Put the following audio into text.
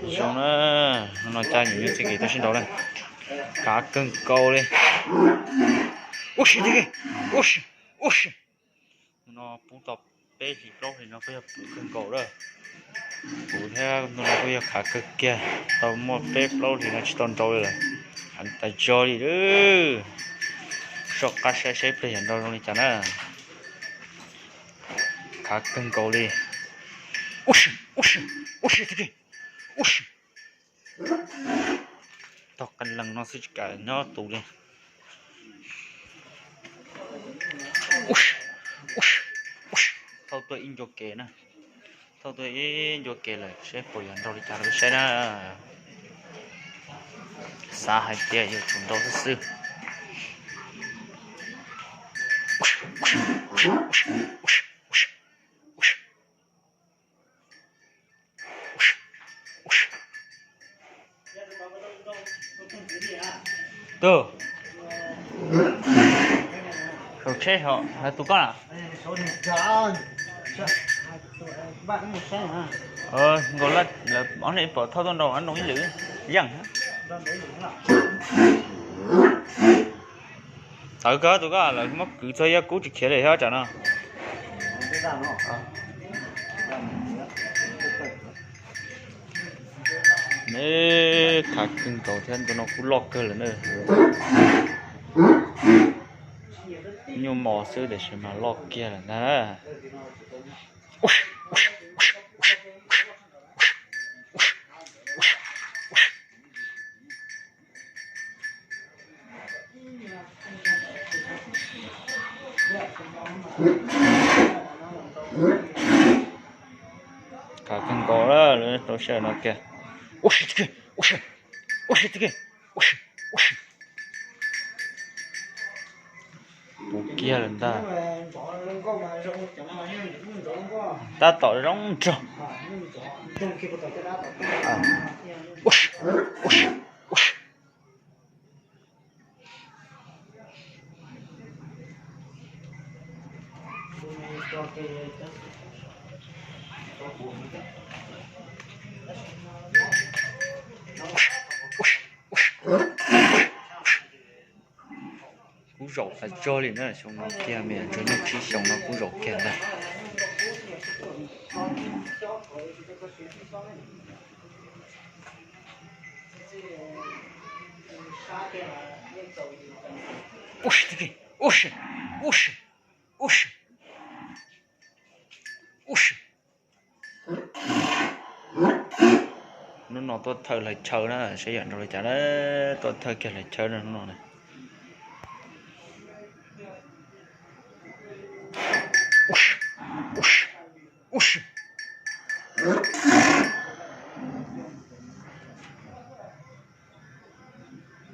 Zoo na, no cab nyuam nyuj txij kev tau sib nraus na, khav kawg nkaus li. Ub si, ub si, ub si. No puv tau peb hlis plaub hlis no kuj yog puv kawg nkaus lawm. Puv thiab no kuj yog khav kawg kiag, tau muaj peb plaub hlis no tsis tau nraus li lawm. Heev tas zog li lawm. Soj qab saib saib pliag yam nraus zoo li cas na. Khav kawg nkaus li. Ub si, ub si, ub si, ub si. Tog qee leeg no xwb tsis kam nyob tus li. Thauj tuaj ib ncua ke na, thauj tuaj ib ncua ke lawm seb puas yuav nraus li cas rau peb saib na. Xav hais tias yuav tsum nraus xwb xwb. Tus, saum tsheb hov, lawv tus koj na. Nkaus lawv ob niag pom thauj tuaj nraus noo ib lwm yeej. Tawv kawg tus koj, lawv muab kwv txog yog kub tsis khiav li thiab tsam no. Neb khav kawg nkaus thiab, ntu no kuj loj kawg lawm na. Nyuaj mos xwb tiam sis mas loj kiag lawm ntag. Khav kawg nkaus lawm, lawv tau sij hawm no kiag. Ub si, ub si, ub si, ub si, ub si. Puv kiag lawm ntag. Tab tom zoo nraug. Kub zaum tas zog li na, xyoo no kiag me nyuam ntsuag nyuj tsib xyoo no kub zaum kiag ntag. Ub si, ub si, ub si, ub si, ub si. Hnub no tuaj thawj hlais chaw na, saib yam nrau li cas na, tuaj thawj kiag hlais chaw na hnub no na.